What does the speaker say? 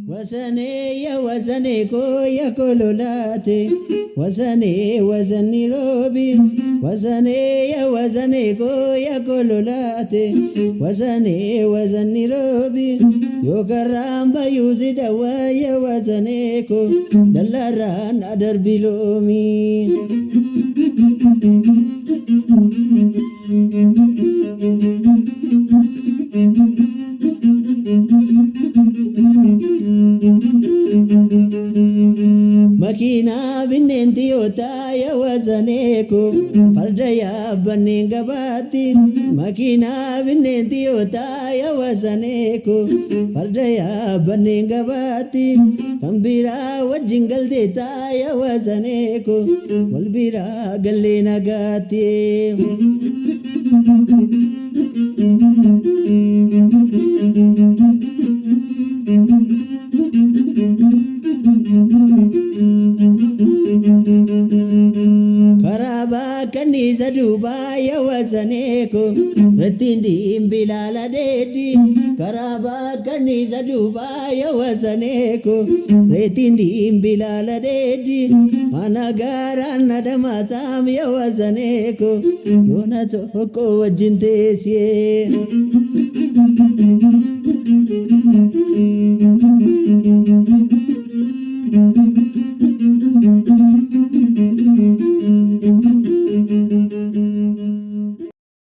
Wasanee ya wasanee koo ya kololaate, wasanee wasanni roobi, wasanee ya wasanee koo ya kololaate, wasanee wasanni roobi, yoo karraan bayyuu si dawwaa ya wasanee koo dallaarraan adarbi loomii. Makiinaa binneen xiyootaa yaa wasaneeko farda yaabbanneen gabaatti. Makiinaa binneen xiyootaa yaa wasaneeko farda yaabbanneen gabaatti. Kan biraa wajjin galteetaa yaa wasaneeko wal biraa gallee nagaatti. Karaa bakkanniisa duubaa yaa wasaneeko rattiin diimbilaala dheedhi. Karaa bakkanniisa duubaa yaa wasaneeko reettiin diimbilaala dheedhi. Mana gaaraan na damaasaam yaa wasaneeko yoona tokko wajjin teessee.